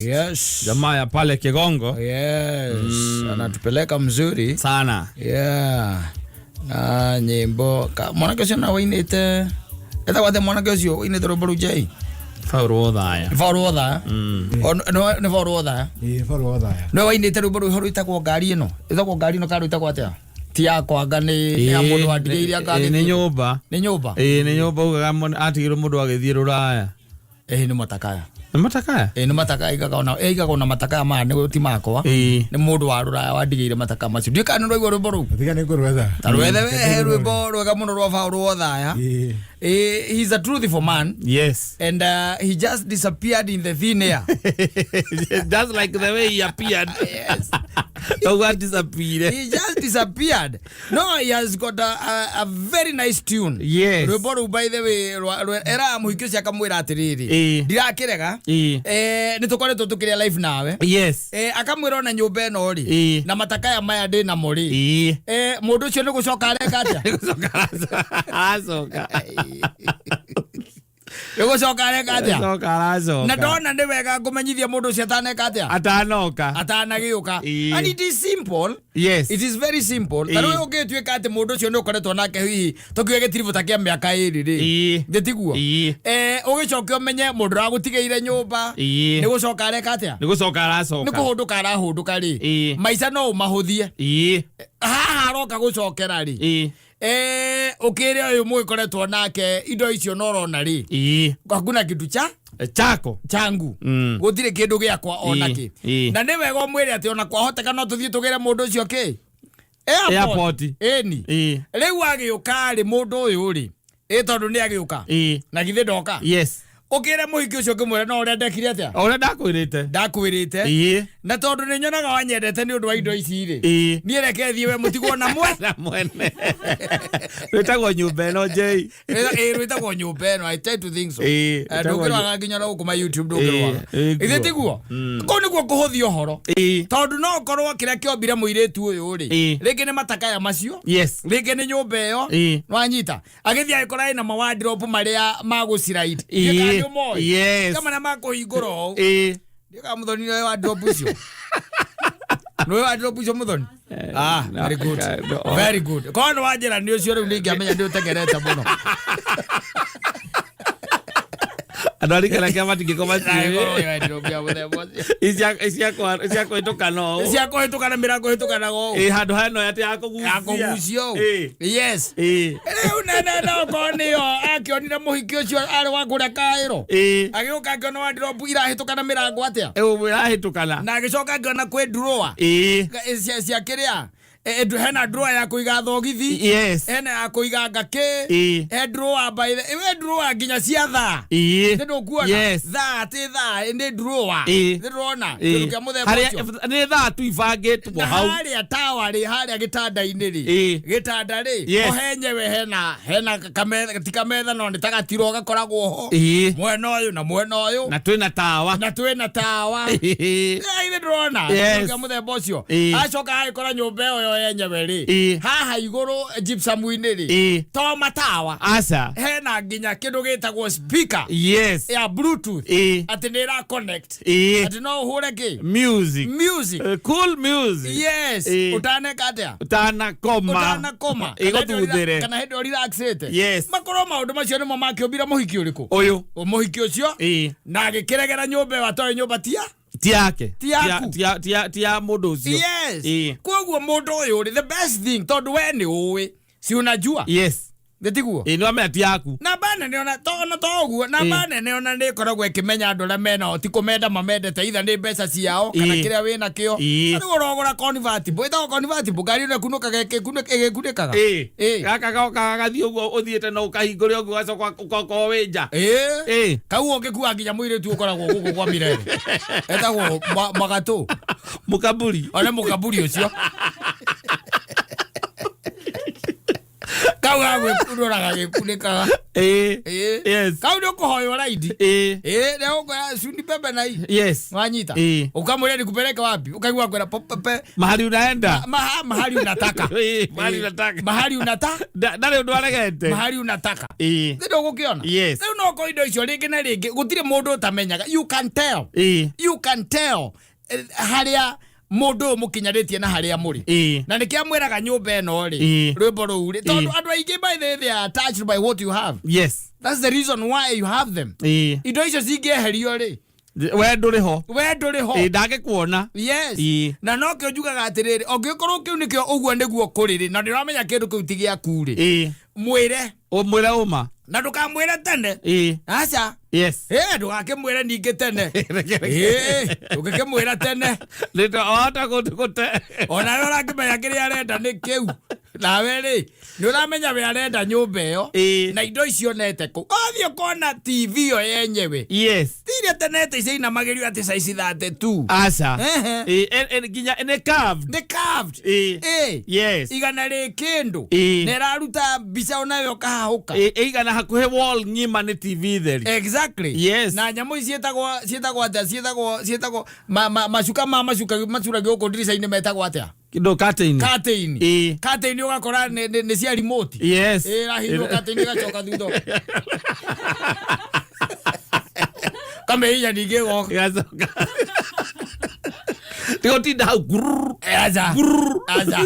Yes. Jamaa ya pale Kigongo. Yes. Anatupeleka mzuri sana. Yeah. Na nyimbo mwanake ũcio na wainĩte etagwo atĩa mwanake ũcio wainĩte rwĩmbo rũu Jay? Paul Othaya. Nĩ Paul Othaya. Nĩ Paul Othaya. Ĩĩ, Paul Othaya. Nĩwe wainĩte rwĩmbo rũu rwĩtagwo ngari ĩno. Ĩtagwo ngari ĩno kana rwĩtagwo atĩa? Ti yakwa anga nĩ ya mũndũ wandigĩire anga Ĩĩ, nĩ nyũmba. Nĩ nyũmba. Ĩĩ, nĩ nyũmba ugaga atigirwo mũndũ agĩthiĩ rũraya. Ĩĩ, nĩ matakaya. Nĩ matakaya? Ĩĩ, nĩ matakaya igaga ona igaga ona matakaya maya nĩ ti makwa. Ĩĩ. Nĩ mũndũ wa rũraya wandigĩire matakaya macio. Ndiũĩ kana nĩ ũraigua rwĩmbo rũu. Tiga nĩ ngũrwetha. Ta rwethe we rwĩmbo rwega mũno rwa Paul Othaya. Ĩĩ. He's a truthful man. Yes. And he just disappeared in the thin air. Just like the way he appeared. Yes. Toguo disappeared. He just disappeared. No, he has got a very nice tune. Yes. Rwĩmbo rũu by the way era mũhiki ũcio akamwĩra atĩrĩrĩ. Ĩĩ. Ndirakĩrega. Ĩĩ. Nĩ tũkoretwo tũkĩrĩa live nawe. Yes. Akamwĩra ona nyũmba ĩno rĩ. Ĩĩ. Na matakaya maya ndĩ namo rĩ. Ĩĩ. Mũndũ ũcio nĩ gũcoka areka atĩa? Gũcoka aracoka. Nĩ gũcoka areka atĩa? Aracoka aracoka. Na ndona nĩ wega ngũmenyithia mũndũ ũcio ataneka atĩa? Atanoka. Atanagĩũka. Ĩĩ. And it is simple. Yes. It is very simple. Ta Ĩĩ. rĩu ũngĩtuĩka atĩ mũndũ ũcio nĩ ũkoretwo nake hihi tũkiuge gĩtiribũ ta kĩa mĩaka ĩrĩ rĩ. Ĩĩ. Nĩ tiguo? Ĩĩ. Ũgĩcoke ũmenye mũndũ ũragũtigĩire nyũmba. Ĩĩ. Nĩ gũcoka areka atĩa? Nĩ gũcoka aracoka. Nĩ kũhũndũka arahũndũka rĩ. Ĩĩ. Maica no ũmahũthie. Ĩĩ. Haha aroka gũcokera rĩ. Ĩĩ. Ũkĩre ũyũ mũgĩkoretwo nake indo icio no ũrona rĩ. Ĩĩ. Hakuna kitu cha Chako. changu. Gũtirĩ kĩndũ gĩakwa ona Ĩĩ, kĩ. ĩĩ. Na nĩ wega ũmwĩre atĩ ona kwahoteka no tũthiĩ tũgĩre mũndũ ũcio kĩ? Airport. Ĩni. Ĩĩ. Rĩu agĩũka rĩ mũndũ ũyũ rĩ. Ĩ tondũ nĩ agĩũka. Ĩĩ. Na githĩ ndoka. Yes. Ũkĩre mũhiki ũcio ũkĩmwĩra no ũrĩa ndekire atĩa? O ũrĩa ndakwĩrĩte. Ndakwĩrĩte. Ĩĩ. Na tondũ nĩ nyonaga wanyendete nĩ ũndũ wa indo ici rĩ. Ĩĩ. Niĩ reke thiĩ we mũtigwo na mwe. Na mwene. Rwĩtagwo nyũmba ĩno Jay. Ĩĩ rwĩtagwo nyũmba ĩno. I try to think so. Ĩĩ, rwĩtagwo Ndũngĩrwaga nginya na gũkũ ma YouTube ndũngĩrwaga. Ĩĩ, ĩĩ, Ithe tiguo? Kũu nĩkuo kũhũthia ũhoro. Ĩĩ. Tondũ no ũkorwo kĩrĩa kĩombire mũirĩtu ũyũ rĩ. Ĩĩ. Rĩngĩ nĩ matakaya macio. Yes. Rĩngĩ nĩ nyũmba ĩyo. Ĩĩ. Nwanyita. Agĩthiĩ agĩkora ĩna mawardrobe marĩa ma gũciraid. Ĩĩ. Nĩ ũmoĩ. Yes. Kama marĩa ma kũhingũra ũũ. Ĩĩ. Ndiũĩ kana Mũthoni nĩoĩ wardrobe ũcio. Nĩũĩ wardrobe ũcio Mũthoni? Ah, no, very good. no. Very good. Korwo nĩ wanjĩra nĩ ũcio rĩu nĩingĩamenya nĩ ũtengerete mũno. Andũ a rika rĩake matingĩkorwo Angĩkorwo maciũĩ. ũĩ wardrobe ya mũthemba ũcio. Cia kũhĩtũka no ũũ. Cia kũhĩtũka na mĩrango ĩhĩtũkanaga ũũ. Ĩĩ, handũ hena atĩ ya kũgucia. Ya kũgucia ũũ. Ĩĩ. Yes. Ĩĩ. Rĩu nene no okorwo nĩyo akĩonire mũhiki ũcio arĩ wa kũrĩa Kaĩro. Ĩĩ. Agĩũka akĩona wardrobe irahĩtũka na mĩrango atĩa? Ĩĩ, ĩrahĩtũkana. Na agĩcoka akĩona kwĩ drawer. Ĩĩ. Cia kĩrĩa? Hena drawer ya kũiga thogithi. Yes. Hena ya kũiga ngakĩ. Ĩĩ. He drawer by the we drawer nginya cia thaa. Ĩĩ. Nĩ ndũkuona? Yes. Thaa ti thaa nĩ drawer. Ĩĩ. Nĩ ndĩrona? Ĩĩ. Kĩndũ kĩa mũthemba Harĩa- ũcio. nĩ thaa tu ibangĩtwo Na hau. harĩa tawa rĩ harĩa gĩtanda-inĩ rĩ. Ĩĩ. Gĩtanda rĩ. Yes. O henyewe hena kametha ti kametha no nĩ ta gatiro gakoragwo ho. Ĩĩ. Mwena ũyũ na mwena ũyũ. Na twĩna tawa. Na twĩna tawa. Ĩĩ. Ithe ndĩrona. Yes. Kĩndũ kĩa mũthemba ũcio. Ĩĩ. Acoka agĩkora nyũmba ĩyo yo yenyewe rĩ. Ĩĩ. Haha igũrũ gypsum-inĩ rĩ. Ĩĩ. To matawa. Aca. Hena nginya kĩndũ gĩtagwo speaker. Yes. Ya Bluetooth. Ĩĩ. Atĩ nĩ ĩra connect. Ĩĩ. Atĩ no ũhũre kĩ? Music. Music. Cool music. Yes. Ĩĩ. Ũtaneka atĩa? Ũtanakoma. Ũtanakoma. Ĩgũthuthĩre. Kana hĩndĩ ĩyo relaxĩte. Yes. Makorwo maũndũ macio nĩmo makĩũmbire mũhiki ũrĩkũ? Ũyũ. Mũhiki ũcio. Ĩĩ. Na agĩkĩregera nyũmba ĩyo atoĩ nyũmba tia? Ti yake. Ti yaku. Ti ya mũndũ ũcio. Yes. Ĩĩ. Koguo mũndũ ũyũ rĩ, the best thing tondũ we nĩ ũĩ. Si unajua? Yes. Nĩ tiguo? Ĩĩ, nĩ wamenya ti yaku. Namba nene ona to ona to ũguo namba nene ona nĩ ĩkoragwo ĩkĩmenya andũ arĩa menao ti kũmenda mamendete either nĩ mbeca ciao kana Ĩĩ. kĩrĩa wĩna kĩo. Ĩĩ. Rĩu ũrogũra convertible ĩtagwo convertible ngari ĩno ĩkunũkaga ĩgĩkunĩkaga. Ĩĩ. Ĩĩ. Gaka gokaga gagathiĩ ũguo ũthiĩte no ũkahingũre ũguo ũgacoka ũgakorwo wĩ nja. Ĩĩ. Ĩĩ. Kau ũngĩkua nginya mũirĩtu ũkoragwo gũkũ kwa Mirere. Etagwo Magatũ. Mũkaburi. One mũkaburi ũcio. Kau gagwĩkunũra gagĩkunĩkaga. Ĩĩ. Ĩĩ. Yes. Kau nĩ ũkũhoywo raidi. Ĩĩ. Ĩĩ, nĩ ũkwĩra suni pepe na hii. Yes. Wanyita. Ĩĩ. Ukamwĩra nikupeleke wapi? Ukaigua kwĩra pepe Mahali unaenda. Mahali unataka. Ĩĩ, mahali Ĩĩ. unataka. Mahali unataka. Ndarĩ ũndũ aregete. Mahali unataka. Ĩĩ. Nĩ ndũgũkĩona. Yes. Rĩu no korwo indo icio rĩngĩ na rĩngĩ gũtirĩ mũndũ ũtamenyaga. You can tell. Ĩĩ. You can tell harĩa mũndũ ũyũ mũkinyanĩtie na harĩa mũrĩ. Ĩĩ. Na nĩkĩo amwĩraga nyũmba ĩno rĩ, Ĩĩ. rwĩmbo rũu rĩ, tondũ Ĩĩ. andũ aingĩ, by the way, they are attached by what you have. Yes. That's the reason why you have them. Ĩĩ. Indo icio cingĩeherio rĩ, We ndũrĩ ho. we ndũrĩ ho. Ĩĩ, ndangĩkuona. Yes. Ĩĩ. Na nokĩo njugaga atĩrĩrĩ, ũngĩkorwo kĩu nĩkĩo ũguo nĩguo kũrĩ rĩ, na ndĩramenya kĩndũ kĩu ti gĩaku rĩ, Ĩĩ. mwĩre. Ũmwĩre ũma. Na ndũkamwĩre tene. Ĩĩ. Aca. Yes. Ĩ, ndũgakĩmwĩre ningĩ tene. Ĩ, ũngĩkĩmwĩra tene, Wahota gũte. Ona we ũrakĩmenya kĩrĩa arenda nĩ kĩu, nawe rĩ nĩ ũramenya we arenda nyũmba ĩyo Ĩĩ. na indo icio nete kũu, ũthiĩ ũkona TV ĩyo yenyewe Yes. tiria tenete icio inamagĩrio atĩ size 32. Aca. Ehe. Ĩĩ, nginya nĩ carved. Nĩ carved. Ĩĩ. Ĩ. Yes. Igana rĩ kĩndũ. Ĩĩ. Na ĩraruta mbica onawe ũkahahũka. Ĩĩ, ĩigana hakuhĩ wall ng'ima nĩ TV theri. Exactly. Yes. Na nyamũ ici ciĩtagwo atĩa, ciĩtagwo macuka ma macuka macuragio gũkũ ndirica-inĩ metagwo atĩa? Kĩndũ curtain. Curtain. Ĩĩ. Curtain ũgakora nĩ cia remote. Yes. Ĩ, ĩrahingwo curtain ĩgacoka thutha kamĩhinya ningĩ ĩgoka. Ĩgacoka. Tigũtinda hau grrrr, Aca. grrrr. Aca,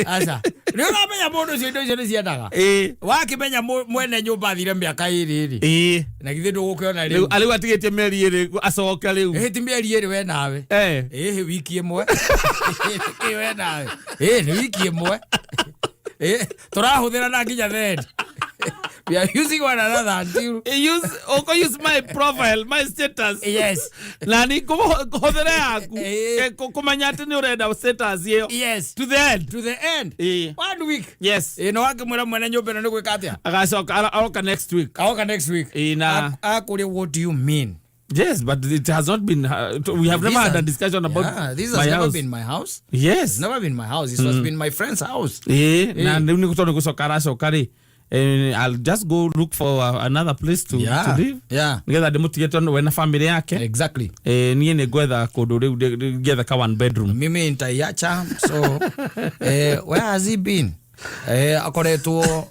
aca, nĩ ũramenya mũndũ ũcio indo icio nĩ ciendaga. Ĩĩ. Wakĩmenya mwene nyũmba athire mĩaka 2 rĩ, Ĩĩ. na githĩ ndũgũkĩona Rĩu rĩu? rĩu atigĩtie mĩeri 2 acoke rĩu. Ĩ, ti mĩeri 2 we nawe. Eh. Ĩ, wiki 1. Ĩ, we nawe, ĩ, nĩ wiki 1. Ĩ, tũrahũthĩra na nginya then we are using one another until Use, ũkũ use my profile, my status. Yes. Na ni kũhũthĩra yaku. Ĩĩ. Kũmenya atĩ nĩ ũrenda status ĩyo. Yes. To the end. To the end. Ĩĩ. One week. Yes. Ĩ, no wakĩmwĩra mwene nyũmba ĩno nĩ gwĩka atĩa? Agacoka aroka next week. Aoka next week. Ĩĩ, na Akũrĩa, what do you mean? Yes, but it has not been we have never This had a has- discussion about Yeah, this has my never house. been my house. Yes. It's never been my house. It has been my friend's house. Ĩĩ, na rĩu nĩ tondũ gũcoka aracoka rĩ, I'll just go look for another place to live nĩgetha ndĩmũtige tondũ we na family yake. Exactly. Niĩ nĩ ngwetha kũndũ rĩu ngĩetha ka one bedroom. Mimi nitaiacha. So where has he been? Akoretwo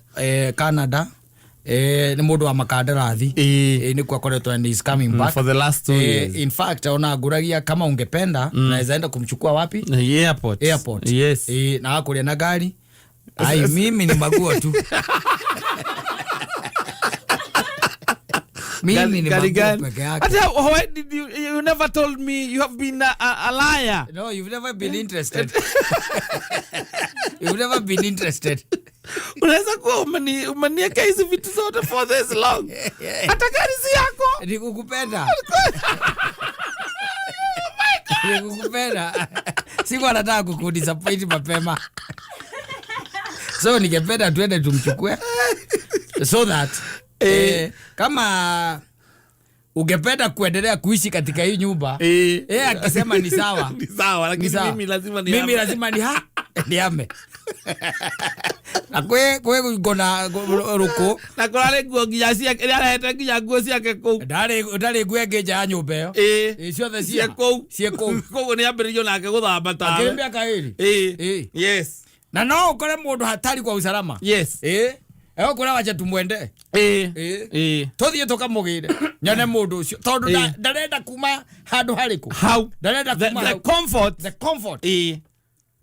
Canada. Nĩ mũndũ wa makandarathi. Ĩĩ. Nĩkuo akoretwo and he's coming back. For the last 2 years. In fact, ona ngũragia kama ungependa naweza enda kumchukua wapi? Airport. Airport. Yes. Na akũrĩa na gari. Ai, mimi ni maguo tu. Mimi ni Gari maguo gani? peke yake. Ata, why did you never told me? You have been a liar. No, you've never been interested. You've never been interested. Unaweza kuwa umeniweka hizi vitu zote for this long, hata gari si yako. Nikukupenda. Nikukupenda. Siku anataka kukudisappoint mapema. So ningependa tuende tumchukue so that kama ungependa kuendelea kuishi katika hii nyumba, akisema ni sawa. Ni sawa, Ni lakini sawa. mimi lazima Mimi nihame. lazima ni ha nihame na kwi ngona ruku. Na kũrarĩ nguo nginya ciake, nĩarehete nginya nguo ciake kũu. Ndarĩ nguo ĩngĩ nja ya nyũmba ĩyo. Ĩĩ. Ĩ, ciothe Ciĩ kũu. Ciĩ kũu. Koguo nĩambĩrĩirio nake gũthamba Akĩrĩ tawe. mĩaka 2. Ĩĩ. Ĩĩ. Yes. Na no ũkore mũndũ hatari kwa usalama. Yes. Ĩ, egũkwĩra wacha tumwende. Ĩĩ. Ĩĩ. Ĩĩ. Tũthiĩ tũkamũgĩre nyone mũndũ ũcio tondũ Ĩĩ. Ndarenda kuma handũ harĩkũ. Hau. Ndarenda The, kuma the hau. comfort. The comfort. Ĩĩ.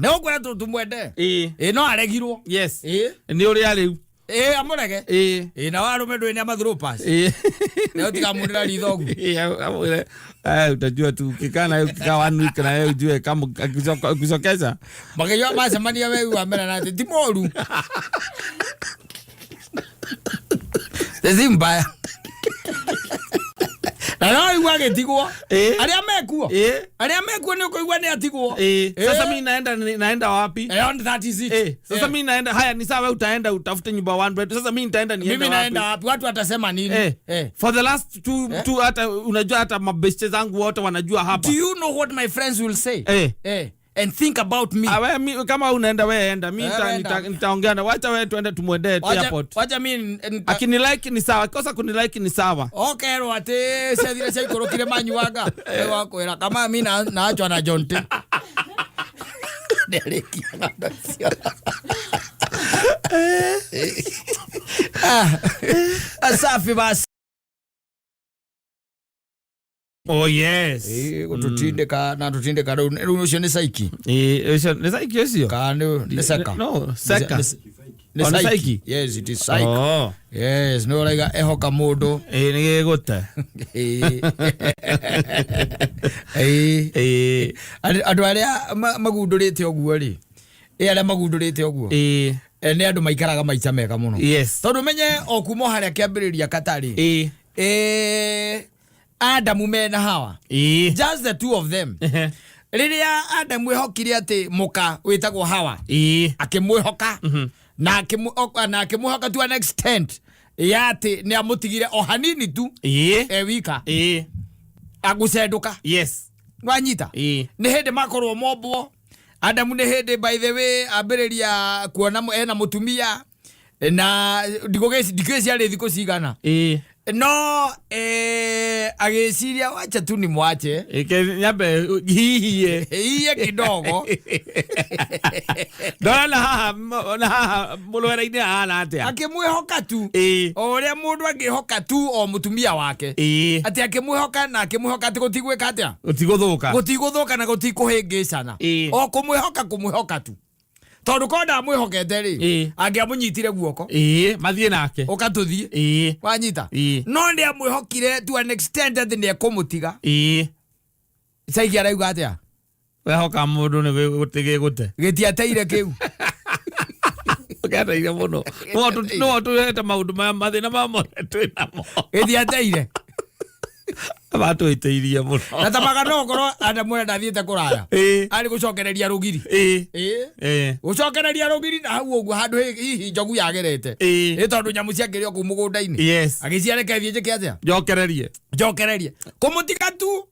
Nĩ ũkwĩra tumwende. Ĩĩ. Ĩ, no aregirwo. Yes. Ĩ. Nĩ ũrĩa rĩu. Ĩ, amũrege. Ĩĩ. Ĩ, na warũme ndũĩ nĩ amathropas. Ĩĩ. Nĩ ũtikamũnĩra ritho ũguo. Ĩĩ, amwĩre, utajua tu ukikaa naye, ukikaa one week naye, ujue kama akisokeza. Makĩigua macemania weu wamera atĩ ti moru, si mbaya, na no igua agĩtigwo. Ĩĩ. Arĩa mekuo. Ĩĩ. Arĩa mekuo nĩ ũkũigua nĩ atigwo. Ĩĩ. Sasa mi naenda wapi? Around 36. Sasa mi naenda, haya ni sawa, wewe utaenda utafute nyumba one bed. Sasa mi nitaenda niende Mimi wapi? naenda wapi? Watu watasema nini? For the last two, hata unajua hata mabeste zangu wote wanajua hapa. Do you know what my friends will say? And think about me. Ah, we, mi, kama unaenda, we enda. Mi Eh, we enda. Nitaongea na, wacha we tuende tumwendee airport. Wacha mi Akinilike ni sawa, kosa kunilike ni sawa. Okerwo atä ciathire ciaikå manyuanga wakwä kama mi naachwa na Jonte ndarĩkia ng'ano icio. Ah, safi basi. Oh yes. Gũtũtindĩka na tũtindĩka rĩu rĩu ũcio nĩ saiki. Eh, ũcio nĩ saiki ũcio. Kana nĩ seka? No, seka. Nĩ Oh, nĩ saiki. saiki? Yes, it is saiki. Oh. Yes, nĩ ũraiga ehoka mũndũ. Eh, nĩ gĩgũte. Ĩĩ. Eh. Andũ arĩa magundũrĩte ũguo rĩ, ĩ arĩa magundũrĩte ũguo, nĩ andũ maikaraga maica mega mũno, tondũ menye o kuma o harĩa kĩambĩrĩria katarĩ, Adamu mena Hawa, just the two of them, rĩrĩa Adamu ehokire atĩ mũka wĩtagwo Hawa, akĩmwĩhoka na akĩmwĩhoka to an extent ya atĩ nĩ amũtigire o hanini tu e wika agũcendũka. Nwanyita? Nĩ hĩndĩ makorwo mombwo Adamu, nĩ hĩndĩ, by the way, ambĩrĩria kuona ena mũtumia na ndikũĩ ciarĩ thikũ cigana, no agĩciria, wacha tu ni mwache. Ike nyambe hihie. Iye kidogo. Ndora na haha na haha mũrwere-inĩ hahana atĩa. Akĩmwĩhoka tu o ũrĩa mũndũ angĩhoka tu o mũtumia wake, atĩ akĩmwĩhoka na akĩmwĩhoka atĩ gũtigwĩka atĩa. Gũtigũthũka. Gũtigũthũka na gũtikũhĩngĩcana. O kũmwĩhoka, kũmwĩhoka tu, tondũ korwo ndamwĩhokete rĩ, angĩamũnyitire guoko, Mathiĩ nake. Ũka tũthiĩ. Wanyita? No nĩ amwĩhokire to an extent atĩ nĩ ekũmũtiga. Caiki arauga atĩa? Wehoka mũndũ nĩ gũtigĩgũte. Gĩtiateire kĩu. Ũketeire mũno, no tũrehete maũndũ maya, mathĩna maya mothe twĩ namo. Gĩtiateire. Matwĩtĩirie mũno. Na tamaga no ũkorwo Adamu ũrĩa ndathiĩte kũraya, arĩ gũcokereria rũgiri. Gũcokereria rũgiri na hau ũguo handũ hihi njogu yagerete, ĩ tondũ nyamũ ciakĩrĩ o kũu mũgũnda-inĩ, agĩciareke thiĩ njĩke atĩa? Njokererie. Njokererie kũmũtiga tu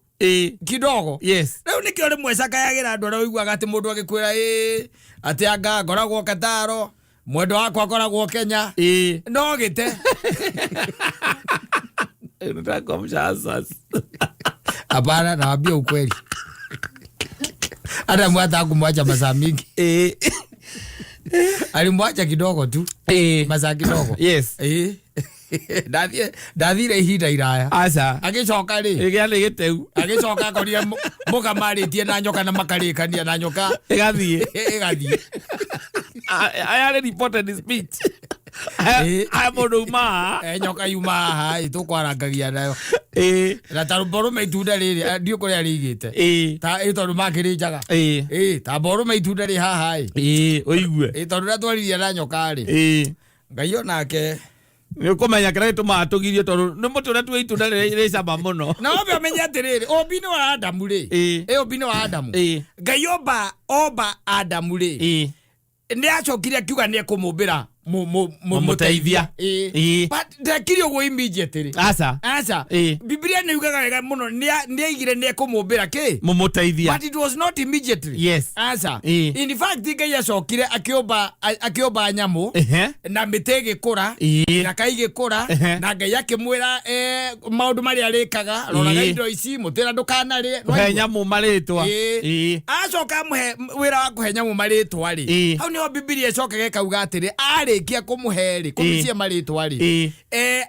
kidogo. Rĩu nĩkĩo rĩmwe cakayagĩra andũ arĩa ũiguaga atĩ mũndũ agĩkwĩra ĩ atĩ anga ngoragwo Kataro, mwendo wakwa akoragwo Kenya, no gĩte. Unataka kuamsha asas. Hapana, nawambia ukweli, hata mwata kumwacha masaa mingi, alimwacha kidogo tu, masaa kidogo. Ĩ. Ndathire ihinda iraya. Aca. Agĩcoka rĩ, Gĩarĩ gĩteu. Agĩcoka akorire mũka marĩtie na nyoka na makarĩkania na nyoka. Ĩgathiĩ. Ĩgathiĩ. Aya reported speech. Aya mũndũ uma haha. Eh, nyoka yuma haha ĩ, tũkwarangagia nayo na ta borũme itunda rĩrĩ, ndiũ kũrĩa rĩigĩte, ta ĩ tondũ makĩrĩ njaga, ĩ ta borũme itunda rĩ haha ĩ. Ũigue. Ĩ tondũ ũrĩa twaririe na nyoka rĩ, Ngai onake. Nĩ ũkũmenya kĩrĩa gĩtũmaga tũgirio, tondũ nĩ mũtĩ ũrĩa tuĩ itunda rĩrĩa rĩ cama mũno. Na wambe ũmenye atĩrĩrĩ, ũmbi-inĩ wa Adamu rĩ, ĩ ũmbi-inĩ wa Adamu, Ngai omba Adamu rĩ, nĩ acokire akiuga nĩ ekũmũmbĩra Mũmũteithia. But ndekire ũguo immediately. Aca. Aca. Biblia nĩ yugaga wega mũno nĩ aigire nĩ ekũmũmbĩra kĩ. Mũmũteithia. But it was not immediately. Aca. In fact, Ngai acokire akĩũmba nyamũ na mĩtĩ ĩgĩkũra, ithaka igĩkũra, na Ngai akĩmwĩra maũndũ marĩa arĩkaga, roraga indo ici, mũtĩra ndũkanarĩe. Kũhe nyamũ marĩtwa. Acoka amũhe wĩra wa kũhe nyamũ marĩtwa rĩ, hau nĩho Bibilia ĩcokaga ĩkauga atĩrĩ, arĩkia kũmũhe rĩ, kũmĩcie marĩtwa rĩ,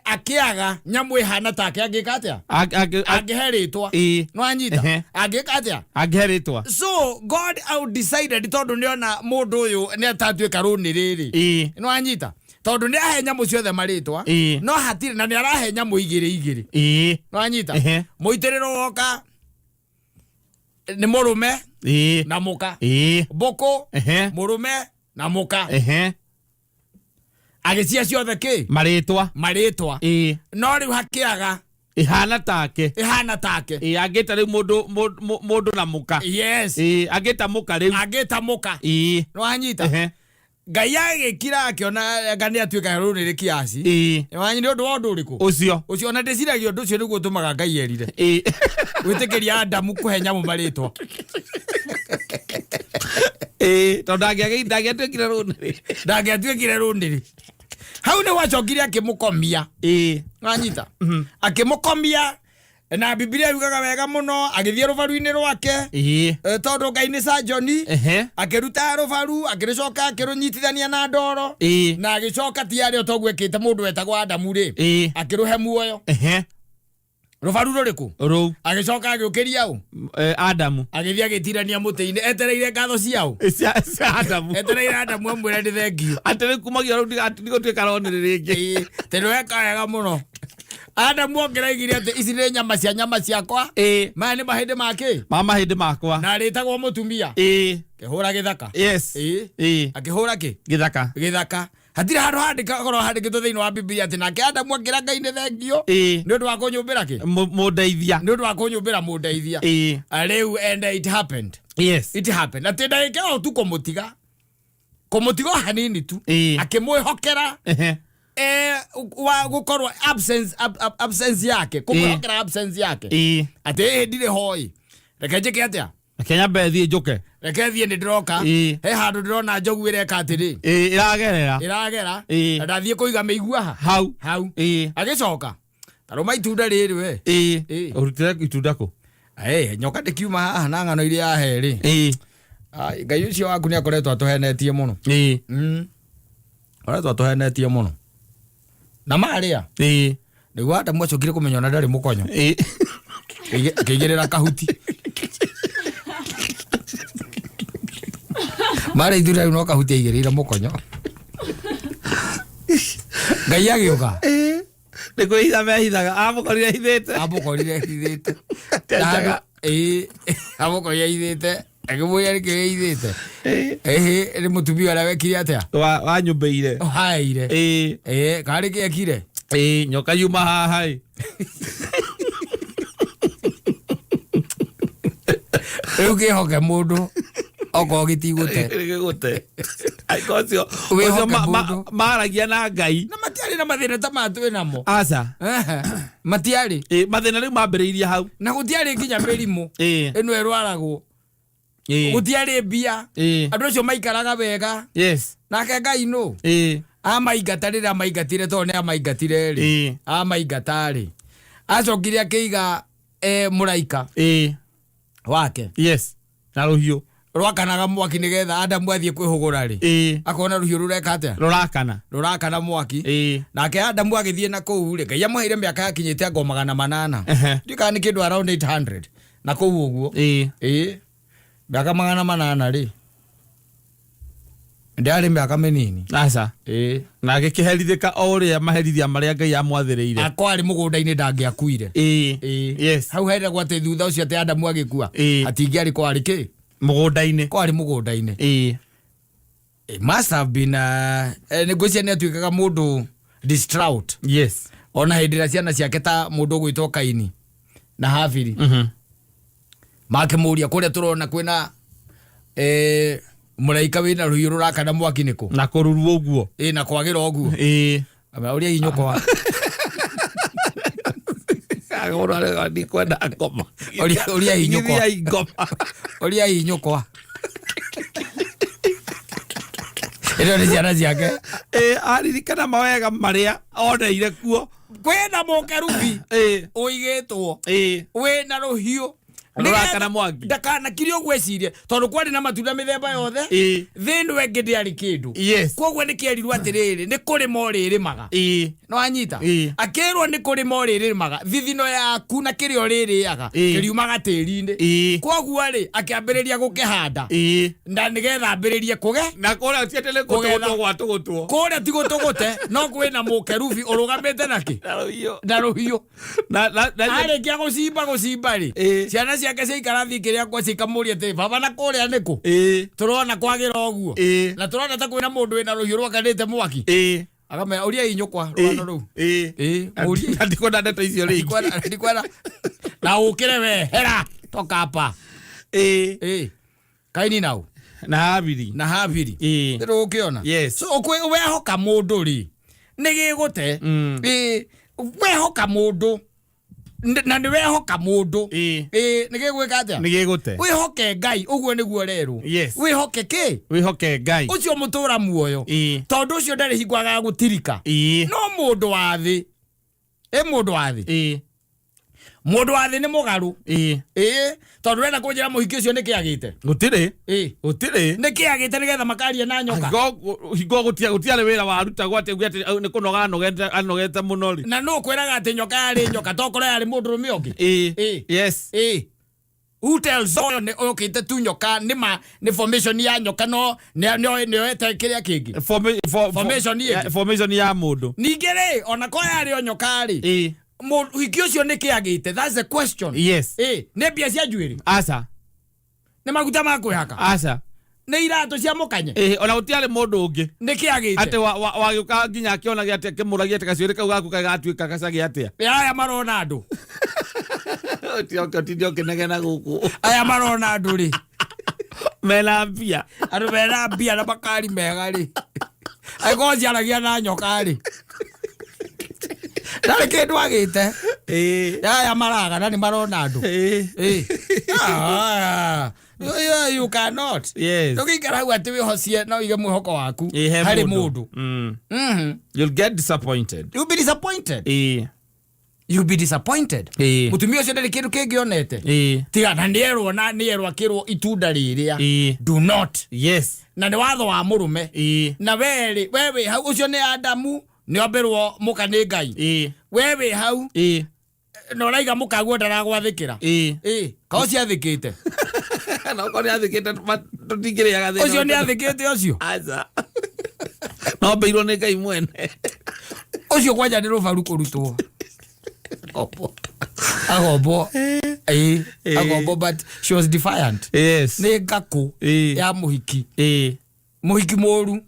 akĩaga nyamũ ĩhana take angĩka atĩa, angĩhe rĩtwa. Nĩwanyita? Angĩka atĩa? Angĩhe rĩtwa. So God out decided, tondũ nĩona mũndũ ũyũ nĩ atatuĩka rũnĩ rĩrĩ, nĩwanyita, tondũ nĩ ahe nyamũ ciothe marĩtwa, no hatirĩ na nĩ arahe nyamũ igĩrĩ igĩrĩ. Nĩwanyita? Mũitĩrĩro woka nĩ mũrũme na mũka, mbũkũ, mũrũme na mũka, agĩcia ciothe kĩ? Marĩtwa. Marĩtwa. No rĩu hakĩaga ĩhana take. Ĩhana take. Angĩta rĩu mũndũ na mũka. Angĩta mũka rĩu. Angĩta mũka. Nĩwanyita? Ngai agĩkira akĩona anga nĩ atuĩka rũrĩrĩ kiasi. Wanyi nĩ ũndũ wa ũndũ ũrĩkũ? Ũcio. Ũcio ona ndĩciragia ũndũ ũcio nĩguo ũtũmaga Ngai erire. Gwĩtĩkĩria Adamu kũhe nyamũ marĩtwa. Tondũ ndangĩatuĩkire rũnĩrĩ. Ndangĩatuĩkire rũnĩrĩ. Hau nĩ gwacokire akĩmũkomia. Wanyita? Akĩmũkomia na Bibilia yugaga wega mũno agĩthiĩ rũbaru-inĩ rwake. Tondũ Ngai nĩ sajoni. Akĩruta rũbaru akĩrũcoka akĩrũnyitithania na ndoro. Na agĩcoka ti arĩa toguo ekĩte mũndũ wetagwo Adamu rĩ. Akĩrũhe muoyo. Rũbaru rũrĩkũ? Rũu. Agĩcoka agĩũkĩria ũ? Adamu. Agĩthiĩ agĩtirania mũtĩ-inĩ etereire ngatho cia ũ? Cia Adamu. Etereire Adamu amwĩre nĩ thengiũ. Atĩ rĩu kumagia rĩu ndigũtuĩka ronĩrĩ rĩngĩ. Tondũ weka wega mũno. Adamu ongeraigire atĩ ici nĩ nyama cia nyama ciakwa. Maya nĩ mahĩndĩ ma kĩ? Ma mahĩndĩ makwa. Na arĩtagwo mũtumia. Akĩhũra gĩthaka. Yes. Akĩhũra kĩ? Gĩthaka. Gĩthaka. Hatirĩ handũ handĩka korwo handĩkĩtwo thĩinĩ wa Bibilia atĩ nake Adamu akĩra Ngai nĩ thengio. Nĩ ũndũ wa kũnyũmbĩra kĩ? Mũndeithia. Nĩ ũndũ wa kũnyũmbĩra mũndeithia. Rĩu and it happened. Yes. It happened. Atĩ ndagĩka ĩyo tu kũmũtiga. Kũmũtiga o hanini tu. Akĩmwĩhokera. Wa gũkorwo absence, absence yake. Kũmwĩhokera absence yake. Atĩ ĩĩ ndirĩ hoi. Reke njĩke atĩa? Reke nyambe thiĩ njũke. Reke thiĩ nĩ ndĩroka. He handũ ndĩrona njogu ĩreka atĩrĩ. Ĩragerera. Ĩragera. Na ndathiĩ kũiga mĩigua ha. Hau. Hau. Agĩcoka. Tarũma itunda rĩrĩ we. Ũrutire itunda kũ? Nyoka ndĩkiuma haha na ng'ano iria yahe rĩ. Ai, Ngai ũcio waku nĩ akoretwo atũhenetie mũno. Akoretwo atũhenetie mũno. Na marĩa. Nĩguo Adamu acokire kũmenya ona ndarĩ mũkonyo. Akĩigĩrĩra kahuti. Marĩa itunda rĩu no kahuti aigĩrĩire mũkonyo. Ngai agĩũka. Nĩ kwĩhitha mehithaga. Amũkorire hithĩte. Amũkorire hithĩte. Njaga. Amũkorire hithĩte. Akĩmwĩra nĩkĩ wĩhithĩte. Nĩ mũtumia ũrĩa wekire atĩa? Wanyũmbĩire. Waire. Karĩ kĩ ekire? Nyoka yuma haha ĩ. Rĩu kĩhoke mũndũ okorwo gĩtigũte. Gĩgũte. Aiko ũcio, Wĩhoke ũcio mũndũ. maragia na Ngai. Na matiarĩ na mathĩna ta maya twĩ namo. Aca. Matiarĩ. Mathĩna rĩu mambĩrĩirie hau. Na gũtiarĩ nginya mĩrimũ. Ĩno ĩrwaragwo. Gũtiarĩ mbia. Andũ acio maikaraga wega. Yes. Nake Ngai nũ? Amaingata rĩrĩa amaingatire tondũ nĩ amaingatire rĩ. Amaingata rĩ. Acokire akĩiga mũraika. Wake. Yes. Na rũhiũ. Rwakanaga mwaki nĩgetha Adamu athiĩ kwĩhũgũra rĩ. Akona rũhiũ rũreka atĩa? Rũrakana. Rũrakana mwaki. Nake Adamu agĩthiĩ na kũu rĩ, Ngai amũheire mĩaka yakinyĩte anga 800. Ndiũĩ kana nĩ kĩndũ around 800. Na kũu ũguo. Mĩaka 800 rĩ. Ndĩarĩ mĩaka mĩnini. Aca. Na agĩkĩherithĩka o ũrĩa maherithia marĩa Ngai amwathĩrĩire. Akwarĩ mũgũnda-inĩ ndangĩakuire. Yes. Hau heragwo atĩ thutha ũcio atĩ Adamu agĩkua. Atingĩarĩ kwarĩ kĩ? Mũgũnda-inĩ. Kwarĩ mũgũnda-inĩ. It must have been, nĩ ngwĩciria nĩ atuĩkaga mũndũ distraught. Yes. Ona hĩndĩ ĩrĩa ciana ciake ta mũndũ ũgwĩtwo Kaini na Habili. Makĩmũria kũrĩa tũrona kwĩna, mũraika wĩna rũhiũ rũrakana mwaki nĩkũ? Na kũruru ũguo. Na kwagĩra ũguo. Aba, ũrĩa inyũkwa. Agũrwo arĩa ndikwenda ngoma. Ũrĩa inyũkwa. Githia ngoma. Ũrĩa inyũkwa. Ĩno nĩ ciana ciake. Aririkana mawega marĩa oneire kuo. Kwĩna mũkerubi. Ũigĩtwo. Wĩna rũhiũ. Rũrakana mwaki. Ndakanakire ũguo ecirie tondũ kwarĩ na matunda mĩthemba yothe. Thĩ ĩno ĩngĩ ndĩarĩ kĩndũ. Yes. Koguo nĩ kĩerirwo atĩrĩrĩ, nĩ kũrĩma ũrĩrĩmaga. Nĩ wanyita? Akĩrwo nĩ kũrĩma ũrĩrĩmaga. Thithino yaku na kĩrĩa ũrĩrĩaga, kĩriumaga tĩri-inĩ. Koguo rĩ, akĩambĩrĩria gũkĩhanda. Na nĩgetha ambĩrĩrie kũge. Na kũrĩa ti atĩ nĩ Kũgetha. gũtũgũtwo gwatũgũtwo. Kũrĩa ti gũtũgũte, no kwĩna mũkerubi ũrũgamĩte na kĩ? Na rũhiũ. Na rũhiũ. Na Arĩkia gũcimba, gũcimba rĩ. Ciana ciake ciaikara thĩ ikĩrĩa kwa cikamũria atĩrĩ, baba na kũrĩa nĩkũ? Tũrona kwagĩra ũguo. Na tũrona ta kwĩna mũndũ wĩna rũhiũ rwakanĩte mwaki. Akamera, ũria inyũkwa, rũgano rũu. Mũrie. Na ndikwenda ndeto icio rĩngĩ. Ndikwenda. Na ũkĩre we, hera, toka hapa. Kaini nau. Na Habiri. Na Habiri. Ndũgũkĩona? Yes. So wehoka mũndũ rĩ, nĩ gĩgũte. Ĩ, wehoka mũndũ na nĩ wehoka mũndũ, ĩ, nĩ gĩgwĩka atĩa? Nĩ gĩgũte. Wĩhoke Ngai, ũguo nĩguo rerwo. Wĩhoke kĩ? Wĩhoke Ngai. Ũcio mũtũra muoyo, tondũ ũcio ndarĩ hingo agagũtirika. No mũndũ wa thĩ, ĩ, mũndũ wa thĩ, mũndũ wa thĩ nĩ mũgarũ. Ĩ, tondũ ũrenda kũnjĩra mũhiki ũcio nĩ kĩagĩte? Gũtirĩ. Ĩ. Gũtirĩ. Nĩ kĩagĩte nĩgetha makaria na nyoka? Hingo gũtiarĩ wĩra warutagwo atĩ uge atĩ nĩ kũnoga anogete mũno rĩ. Na nũ kwĩraga atĩ nyoka yarĩ nyoka, tokorwo yarĩ mũndũrũme ũngĩ? Ĩ. Ĩ, who tells ũyũ nĩ ũkĩte tu nyoka? Nĩ ma nĩ formation ya nyoka, no nĩ oete kĩrĩa kĩngĩ. Formation ĩngĩ. Formation ya mũndũ. Ningĩ rĩ, ona ko yarĩ o nyoka rĩ, mũhiki ũcio nĩ kĩagĩte? That's the question. Ĩ, nĩ mbia cia njuĩrĩ? Aca. Nĩ maguta ma kwĩhaka? Aca. Nĩ iratũ cia mũkanye? Ĩ, ona gũtiarĩ mũndũ ũngĩ. Nĩ kĩagĩte? Atĩ wagĩũka nginya akĩonagia atĩ akĩmũragia atĩ gacuĩrĩ kau gaku kaĩ gatuĩka gacagi atĩa. Ĩ, aya marona andũ. Tinde ũkĩnegena gũkũ. Aya marona andũ rĩ, mena mbia. Andũ mena mbia na makari mega rĩ, angĩkorwo ciaragia na nyoka rĩ, ndarĩ kĩndũ agĩte. Aya maragana nĩ marona andũ. Ĩ. Ah, you cannot. Ndũgĩikara hau atĩ wĩhocie na ũige mwĩhoko waku Ĩ, he harĩ mũndũ. mũndũ. You'll get disappointed. You'll be disappointed. You'll be disappointed. Mũtumia ũcio ndarĩ kĩndũ kĩngĩ onete tiga na nĩerwo, na nĩerwo akĩrwo itunda rĩrĩa do not. Na nĩ watho wa mũrũme. Na werĩ we wĩ hau, ũcio nĩ Adamu, nĩ ombĩrwo mũka nĩ Ngai. We wĩ hau na ũraiga mũkaguo ndaragwathĩkĩra. Ĩ, ka ũcio athĩkĩte? Na okorwo nĩ athĩkĩte, tũtingĩrĩaga thĩna. Ũcio nĩ athĩkĩte ũcio? Aca, no mbĩirwo nĩ Ngai mwene. Ũcio kwanja nĩ rũbaru kũrutwo agombo, ĩ, agombo, but she was defiant. Nĩ ngakũ ya mũhiki. Mũhiki mũru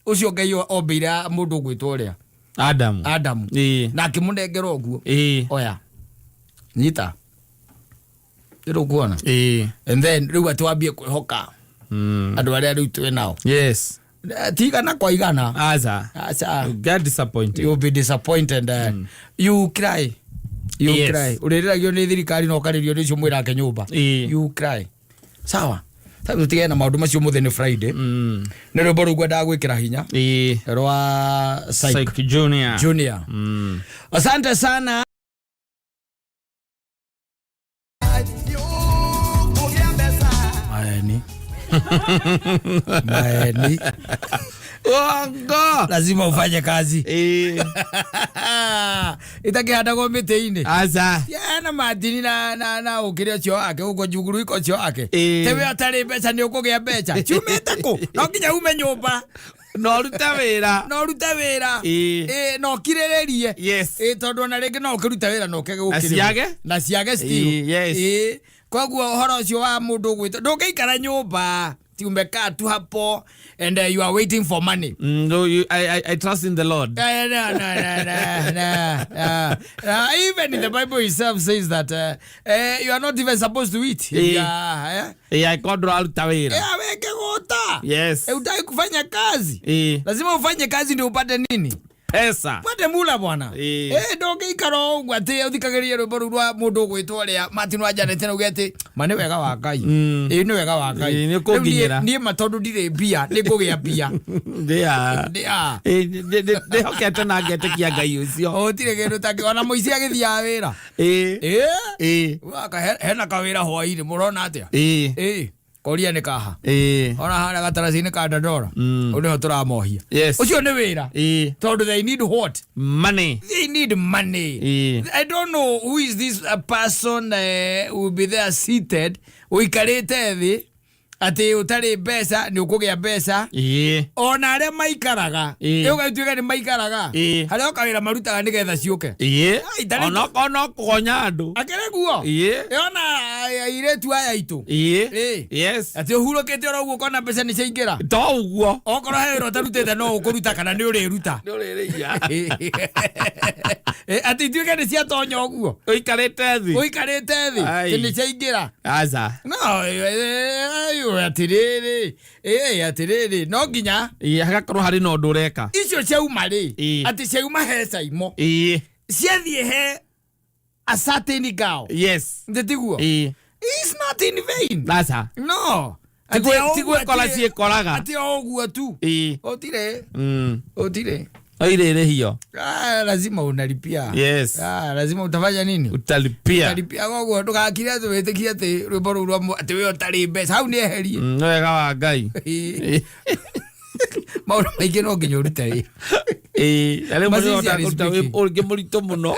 ũcio Ngai ombĩire mũndũ ũgwĩtwo ũrĩa? Adamu. Adamu. Na akĩmũnengera ũguo, oya, nyita, ndĩrũkuona. And then rĩu atĩ wambie kwĩhoka andũ arĩa rĩu twĩ nao. Ti igana kwa igana. Aca. Aca. You get disappointed. You'll be disappointed. You cry, you cry. Ũrĩrĩragio nĩ thirikari na ũkarĩrio nĩ ũcio mwĩrake nyũmba. You cry. Sawa, sasa tũtigane na maũndũ macio. Mũthĩ nĩ Friday. Nĩ rwĩmbo rũu ngwendaga gwĩkĩra hinya rwa Psych Psych Junior. Junior. Asante sana. Maeni, maeni. Uongo. Lazima ufanye kazi. Itakihandagwo mĩtĩ-inĩ. Aca. Na matini na ũkĩrĩ ũcio wake ũguo njunguruiko ũcio wake. Tewe atarĩ mbeca, nĩ ũkũgĩa mbeca ciumĩte kũ? No nginya ume nyũmba. Na ũrute wĩra. Na ũrute wĩra. Ĩ, na ũkirĩrĩrie. Ĩ, tondũ ona rĩngĩ no ũkĩrute wĩra na ũkĩge gũkĩrĩhwo. Ciage? Na ciage still. Yes. Ĩ, koguo ũhoro ũcio wa mũndũ ũgwĩtwo ndũngĩikara nyũmba ti umekaa tu hapo and you are waiting for money. No, I trust in the Lord. No, no, no, no, no, no. Even in the Bible itself says that you are not even supposed to eat. Yeah, eh? Angĩkorwo ndũraruta wĩra. Yeah, weke gota. Hutaki kufanya kazi. Lazima ufanye kazi ndio upate nini? Pesa. Upate mula, bwana. Eh, ndũngĩikara o ũguo atĩ ũthikagĩrĩrie rwĩmbo rũu rwa mũndũ ũgwĩtwo ũrĩa Martin wa Janet na uge atĩ ma nĩ wega wa Ngai. Ĩ, nĩ wega wa Ngai. Ĩ, nĩ Rĩu ũkũnginyĩra. Niĩ ma tondũ ndirĩ mbia, nĩ ngũgĩa mbia. Ndĩhokete na ngetĩkia Ngai ũcio. Gũtirĩ kĩndũ tangĩ ona mũici agĩthiaga wĩra. Ĩ. Waka hena kawĩra hwainĩ, mũrona atĩa? Ĩ, koria nĩ kaha. Ona harĩa gataraci-inĩ ka Dandora. Ũũ nĩho tũramohia. Ũcio nĩ wĩra. Tondũ they need what? Money. They need money. I don't know who is this person who will be there seated, ũikarĩte thĩ atĩ ũtarĩ mbeca nĩ ũkũgĩa mbeca. Ona arĩa maikaraga, ũgatuĩka nĩ maikaraga harĩa o kawĩra marutaga nĩgetha ciũke. Ai, Onokorwo no kũgonya andũ. Akĩrĩ guo. Ona airĩtu aya aitũ. Atĩ ũhurũkĩte oro ũguo ũkona mbeca nĩ ciaingĩra. To ũguo. Okorwo he wĩra ũtarutĩte, no ũkũruta kana nĩ ũrĩruta. Nĩ ũrĩrĩia. Atĩ ituĩke nĩ ciatonya ũguo. Ũikarĩte thĩ. Ũikarĩte thĩ. Ai. Atĩ nĩ ciaingĩra. Aca. No, Atirĩrĩ, ĩ atĩrĩrĩ, no nginya Hagakorwo harĩ na ũndũ ũreka. Icio ciauma rĩ, atĩ ciauma he Caimo, ciathiĩ he a certain girl. Ndĩtiguo? It's not in vain. Aca. No. Ti gwĩkora ciĩkoraga. Atĩ o ũguo tu. Ũtirĩ. Ũtirĩ. No irĩrĩhio. Ah, lazima unalipia. Ah, lazima utafanya nini? Utalipia. Utalipia. Koguo ndũgakire atĩ wĩtĩkie atĩ rwĩmbo rũu rwa atĩ we ũtarĩ mbeca hau nĩ eherie. Nĩ wega wa Ngai. Maũndũ maingĩ no nginya ũrute wĩra. Ĩĩ, na rĩmwe But nĩ ũhotaga sincerely kũruta speaking. ũngĩ mũritũ mũno.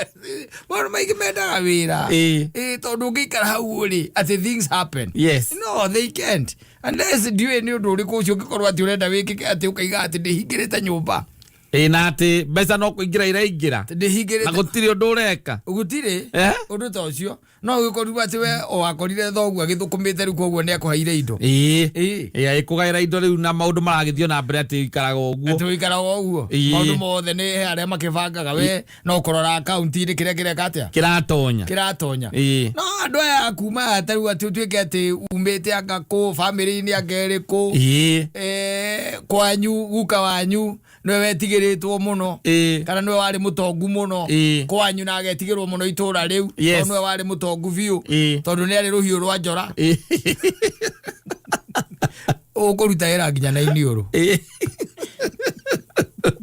Maũndũ maingĩ mendaga wĩra. Ĩĩ, tondũ ũngĩikara hau rĩ, atĩ things happen. No, they can't. Unless ndiũĩ nĩ ũndũ ũrĩkũ ũcio ũngĩkorwo atĩ ũrenda wĩkĩke, atĩ ũkaiga atĩ ndĩhingĩrĩte nyũmba. Ĩĩ, na atĩ mbeca no kũingĩra iraingĩra. Atĩ ndĩhingĩrĩte. Na gũtirĩ ũndũ ũreka. Gũtirĩ Eh? ũndũ ta ũcio. No ũgĩkorirwo atĩ we o wakorire thoguo agĩthũkũmĩte rĩu, koguo nĩ akũheire indo. Ĩĩ, agĩkũgaĩra indo rĩu, na maũndũ maragĩthiĩ na mbere atĩ ũikaraga ũguo. Atĩ ũikaraga ũguo. Maũndũ mothe nĩ he arĩa makĩbangaga, we no kũrora akaunti-inĩ kĩrĩa kĩreka atĩa? Kĩratonya. Kĩratonya. No andũ aya a kuma ta rĩu atĩ ũtuĩke atĩ umĩte anga kũ bamĩrĩ-inĩ anga ĩrĩkũ. Kwanyu guka wanyu nĩwe wetigĩrĩtwo mũno, kana nĩwe warĩ mũtongu mũno kwanyu na agetigĩrwo mũno itũra rĩu, tondũ nĩwe warĩ mũtongu biũ, tondũ nĩ arĩ rũhiũ rwa njora. Ũkũruta wĩra nginya na iniũrũ.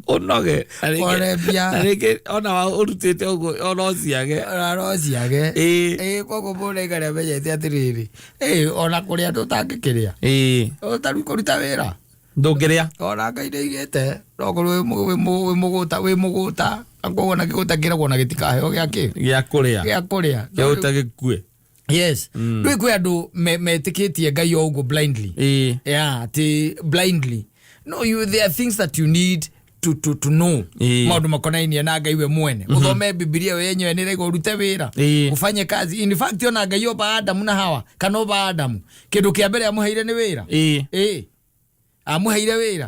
Ũnoge. Wone mbia. Na rĩngĩ ona wa ũrutĩte ũguo ona ũciage. Ona no ciage. Koguo mũndũ aikare amenyete atĩrĩrĩ, ona kũrĩa tũtangĩkĩrĩa, ũtarĩ kũruta wĩra, Ndũngĩrĩa. Ona Ngai nĩaigĩte no korwo wĩ mũgũta, wĩ mũgũta, na koguo na kĩgũta kĩragwo na gĩtikaheo gĩa kĩ? Gĩa kũrĩa. Gĩa kũrĩa. Kĩgũta gĩkue. Yes. Rĩu kwĩ andũ metĩkĩtie Ngai o ũguo blindly. Yeah, atĩ blindly. No, you, there are things that you need to know. Maũndũ makonainie na Ngai we mwene. Ũthome Bibilia we yenyewe nĩ ĩraiga ũrute wĩra. Ufanye kazi. In fact, ona Ngai omba Adamu na Hawa, kana omba Adamu, kĩndũ kĩa mbere amũheire nĩ wĩra. Amũheire wĩra.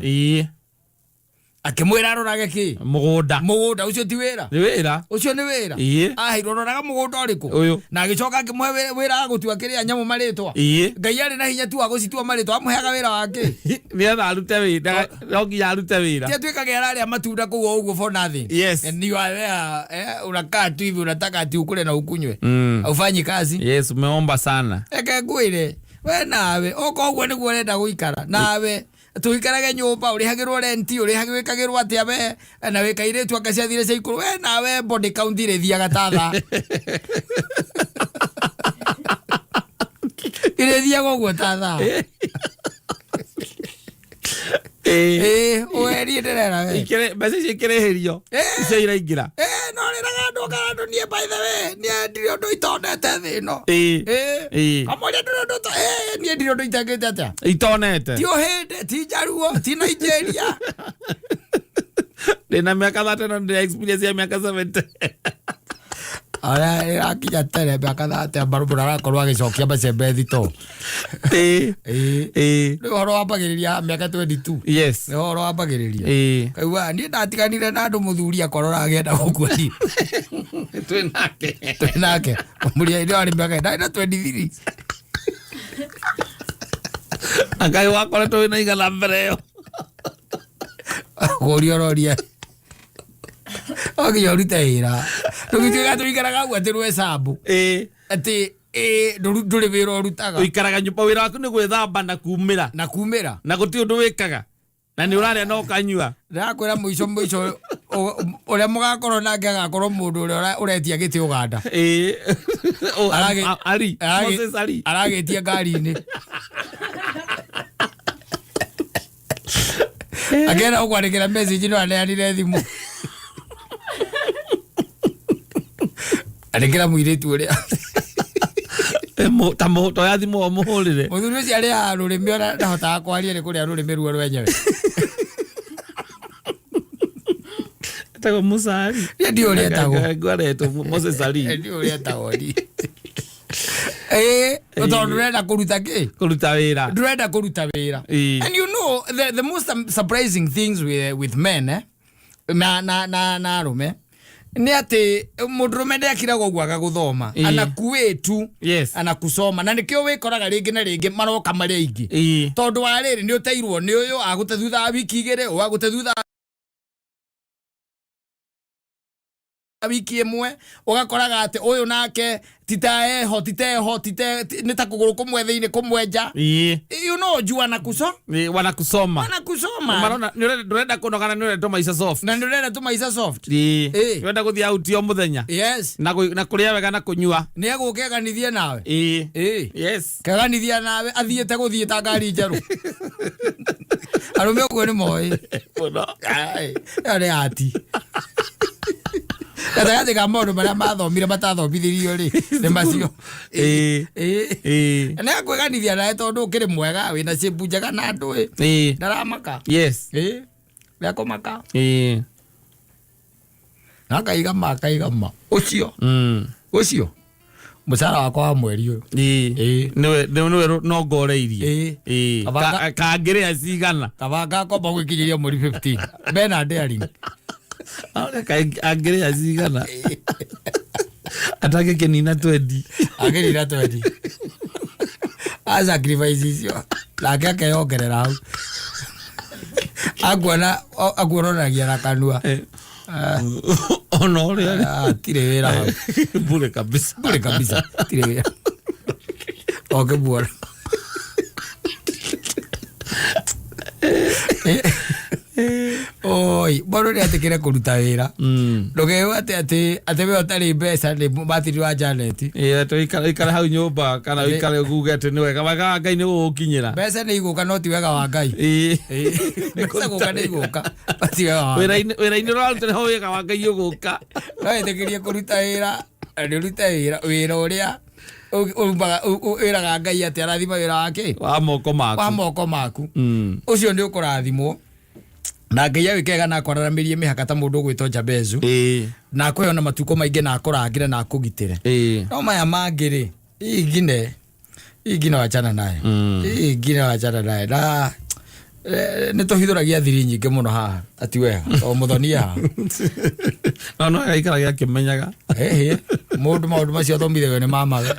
Akĩmwĩra arorage kĩ? Mũgũnda. Mũgũnda ũcio ti wĩra? Nĩ wĩra. Ũcio nĩ wĩra? Aheirwo roraga mũgũnda ũrĩkũ? Ũyũ. Na agĩcoka akĩmũhe wĩra wa gũtua kĩrĩa nyamũ marĩtwa. Ngai arĩ na hinya tu wa gũcitua marĩtwa, amũheaga wĩra wa kĩ? Nĩgetha arute wĩra, no nginya arute wĩra. Ti atuĩkage ararĩa matunda kũu o ũguo for nothing. And you are there, unakaa tu hivi, unataka ati ukule na ukunywe. Haufanyi kazi. Yes, umeomba sana. Reke ngwĩre, we nawe, okorwo ũguo nĩguo ũrenda gũikara, nawe tũikarage nyũmba, ũrĩhagĩrwo renti, ũrĩhagĩrwo atĩa we, na wĩ kairĩtu anga ciathire cia ikũrũ, we nawe body count irĩthiaga ta thaa. Irĩthiaga ũguo ta thaa. Ĩĩ, ũwerie ndĩrera we. Mbeca icio ikĩrĩhĩrio. Icio iraingĩra. No rĩraga andũ kana andũ niĩ, by the way, niĩ ndirĩ ũndũ itonete thĩ ĩno. Kamũria ndĩrĩ ũndũ niĩ ndirĩ ũndũ itangĩte atĩa? Itonete. Ti ũhĩndĩ, ti Njaruo, ti Nigeria. Ndĩna mĩaka 30 na ndĩna experience ya mĩaka 70. Arĩa ĩrakinya tene mĩaka 30 mbarũmũra arakorwo agĩcokia macembe thito. Nĩ ũhoro wambagĩrĩria mĩaka 22. Nĩ ũhoro wambagĩrĩria. Kaigua niĩ ndatiganire na andũ mũthuri akorora agĩenda gũkua niĩ. Twĩ nake. Twĩ nake. Mũria nĩ warĩ mĩaka ndarĩ na 23. Ngai wakoretwo wĩna igana mbere ĩyo. Kũria ũroria. No nginya ũrute wĩra. Ndũgĩtuĩka tũikaraga ũguo atĩ rwecabu. Atĩ ndũrĩ wĩra ũrutaga. Ũikaraga nyũmba, wĩra waku nĩ gwĩthamba na kumĩra. Na kumĩra. Na gũtirĩ ũndũ wĩkaga. Na nĩ ũrarĩa na ũkanyua. Ndĩrakwĩra mũico mũico ũrĩa mũgakorwo nake agakorwo mũndũ ũrĩa ũretia gĩtĩ Ũganda. Ali. Moses Ali. Aragĩtia ngari-inĩ. Akĩenda gũkwandĩkĩra message no aneanire thimũ. Andĩkĩra mũirĩtu ũrĩa. Ta toya thimũ ũmũhũrĩre. Mũthuri ũcio arĩaga rũrĩmĩ ona ndahotaga kwaria nĩ kũrĩa rũrĩmĩ ruo rwenyewe. Etagwo Musa Ali. Niĩ ndiũĩ ũrĩa etagwo. Ngwaretwo Moses Ali. Ndiũĩ ũrĩa etagwo niĩ. Tondũ ndũrenda kũruta kĩ? Kũruta wĩra. Ndũrenda kũruta wĩra. And you know the most surprising things with men, na arũme. Nĩ atĩ mũndũrũme ndekiraga ũguo agagũthoma. Anakuĩtu. Anakusoma, na nĩkĩo wĩkoraga rĩngĩ na rĩngĩ maroka marĩ aingĩ, tondũ wa rĩrĩ, nĩ ũteirwo nĩ ũyũ agũte thutha wa wiki 2, ũyũ agũte thutha wa wiki 1, ũgakoraga atĩ ũyũ nake titaeho titeho tite nĩ ta kũgũrũ kũmwe thĩinĩ kũmwe nja. Juu anakuso Wanakusoma. Wanakusoma. Marona ndũrenda kũnoga na nĩ ũrenda tũmaica soft. Na nĩ ũrenda tũmaica soft. Ũrenda gũthiĩ out o mũthenya. Na kũrĩa wega na kũnyua. Nĩ egũkeganithie nawe. Keganithia nawe athiĩte gũthiĩ ta ngari njerũ. Arũme ũguo nĩ moĩ. Mũno. Ai, ĩyo nĩ ati gatagatĩ ka maũndũ marĩa mathomire matathomithirio rĩ, nĩ macio. Nĩ akwĩganithia nawe tondũ ũkĩrĩ mwega, wĩna shape njega na andũ ĩ. Ndaramaka. Nĩ akũmaka. Na akaigama akaigama ũcio. Ũcio mũcara wakwa wa mweri ũyũ. Nĩwe nongoreirie. Kangĩrĩa cigana. Kaba ngakomba gwĩkinyĩria mweri 15 bena daring. Angĩrĩa cigana atangĩkĩnina 20. Angĩnina 20 a sacrifice icio nake akeyongerera hau, akuona akuononagia na kanua. Ona ũrĩa Ah, tirĩ wĩra hau. Bure kabisa. Bure kabisa, tirĩ wĩra okĩmuona. Oi, mũndũ nĩ atĩkĩre kũruta wĩra. Ndũkewe atĩ we ũtarĩ mbeca nĩ matiri wa Janet. Ĩĩ, ũikare hau nyũmba kana ũikare uge atĩ nĩ wega wega wa Ngai nĩ gũgũkinyĩra. Mbeca nĩ igũka no ti wega wa Ngai. Mbeca gũka nĩ igũka no ti wega wa Ngai. Wĩra-inĩ ũraruta nĩho wega wa Ngai ũgũka. No wĩtĩkĩrie kũruta wĩra na nĩ ũrute wĩra wĩra ũrĩa wĩraga Ngai atĩ arathima wĩra wake wa moko maku. Wa moko maku. Ũcio nĩ ũkũrathimwo na Ngai agwĩkega na akwararamĩrie mĩhaka ta mũndũ ũgwĩtwo Jabezu, na akũhe ona matukũ maingĩ na akũrangĩre na akũgitĩre. No maya mangĩ rĩ, hii ingine hii ingine wachana nayo. Hii ingine wachana nayo na nĩ tũhithũragia thiri nyingĩ mũno haha ati wega o mũthoni haha. No agaikaraga akĩmenyaga. Ĩhĩ, mũndũ maũndũ macio athomithagio nĩ mamawe,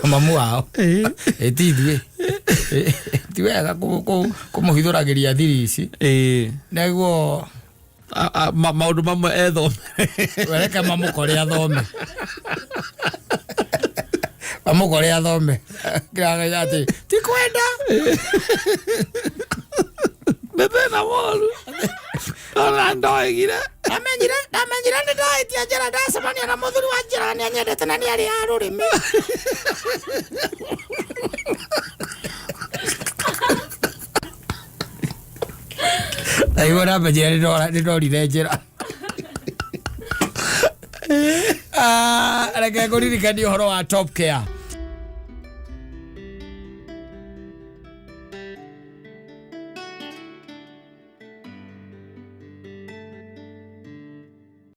mamu wao. Ĩ ti ithuĩ. Ĩ, ti wega kũmũhithũragĩria thiri ici. Nĩguo Maũndũ mamwe ethome. Reke mamũkore athome, mamũkore athome kĩragenya atĩ ti kwenda. Nĩ thĩna mũru ona ndoigire. Ndamenyire nĩ ndahĩtia njĩra ndacemania na mũthuri wa njĩra nĩ anyendete na nĩ arĩaga rũrĩmĩ. Ndaigua ndamenyire nĩ ndorire njĩra. Ah, reke ngũririkanie ũhoro wa Top Care.